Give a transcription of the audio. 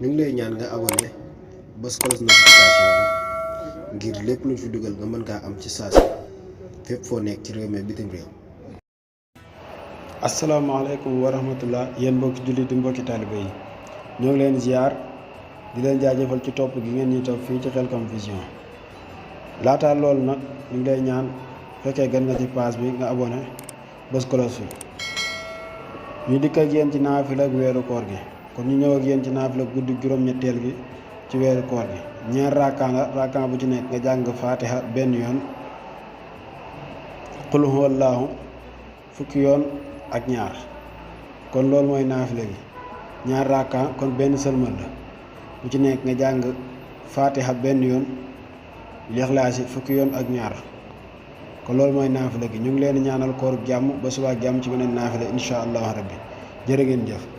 ñu ngi lay ñaan nga abonné bës cloche notification bi ngir lépp luñ fi dugal nga mën kaa am ci saa si fépp foo nekk ci réew mi bitim réew. asalaamaaleykum wa rahmatullah yéen mbokki jullit di mbokki taalibe yi ñoo ngi leen ziar di leen jaajëfal ci topp gi ngeen ñuy topp fii ci Khelcom Vision. laataa loolu nag ñu ngi lay ñaan fekkee gën nga ci page bi nga abonné bës cloche bi. ñu dikk ak yéen ci naafila ak weeru koor gi kon ñu ñëw ak yéen ci naafila guddi juróom-ñetteel gi ci weeru koor gi ñaar rakkaan la rakkaan bu ci nekk nga jàng faatiha benn yoon qul huwallaahu fukki yoon ak ñaar kon loolu mooy naafila gi ñaar rakkaan kon benn sëlmal la bu ci nekk nga jàng faatiha benn yoon lixlaasi fukki yoon ak ñaar kon loolu mooy naafila gi ñu ngi leen ñaanal koor jàmm ba suba jàmm ci beneen naafila incha allahu rabbi jërë ngeen jëf.